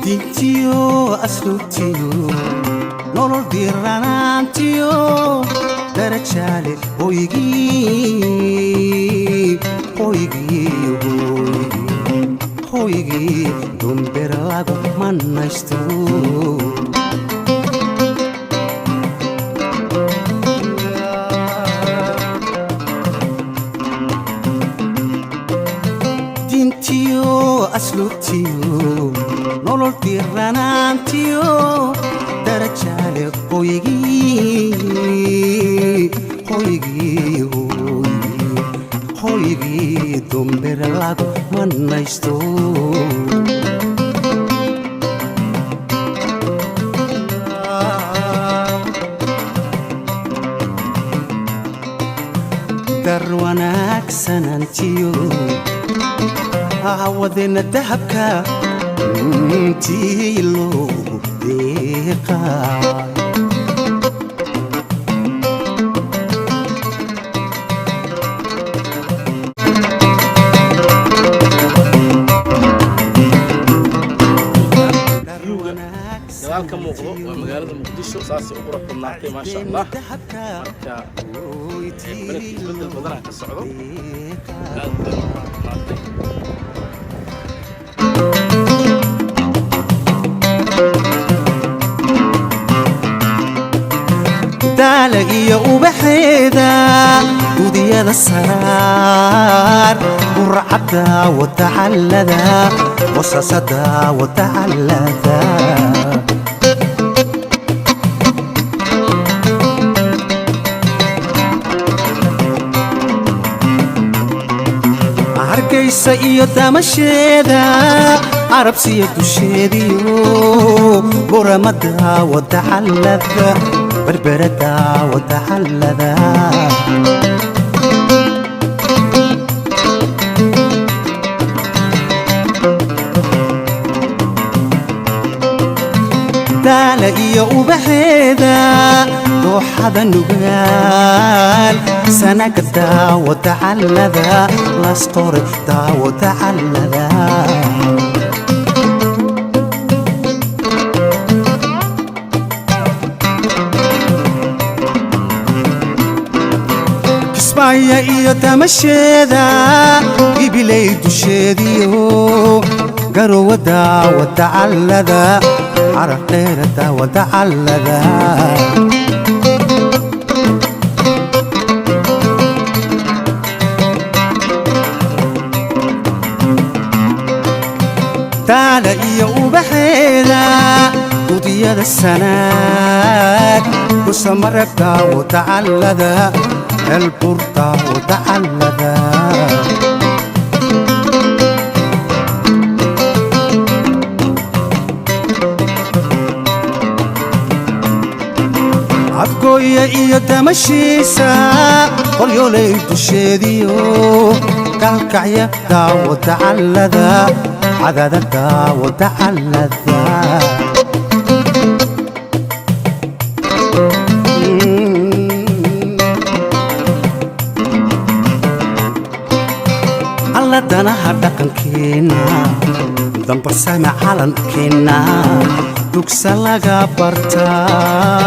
Diintiyo asluubtiyo nolol diiranaantiyo darajaale hoygii, hoygii, hoygii, hoygii dumber lagu manaysto. Diintiyo asluubtiyo nolol diiranaantiyo darajaale hoygii, hoygii, hoygii, hoygii dumber lagu manaysto. Dar wanaagsanantiyo hawadeenna dahabka tii loogu deeqay. Viewga gadaal ka muuqdo waa magaalada Muqdisho. Saasay u qurux badnaatay, maasha Allah. Marka beledka isbeddel badanaa ka socdo, aad bay u qurux badnaatay. Daala iyo ubaxeeda, gudiyada saraar, burcadda watacallada, wasasada watacallada. Hargaysa iyo damasheeda, Carabsiya dusheediyo buramada wadacallada, Berberada wadacallada. Daala iyo ubaxeeda, dooxada Nugaal, sanaga daawadacallada, Lasqoray daawadacallada. Kismaayo iyo damasheeda, Gibilay dusheediyo Garowa daawadacallada, Carabdheera daawadacallada. Daala iyo ubaxeeda, gudiyada Sanaag, Dhusamareb daawadacallada, Elbur daawadacallada. Afgooya iyo damashiisa, Qoryoolay dusheediyo Kalkacya daawadacallada, Cadada daawadacallada. Alla danaha dhaqankeenna, dambarsame calankeenna, dugsa laga bartaa.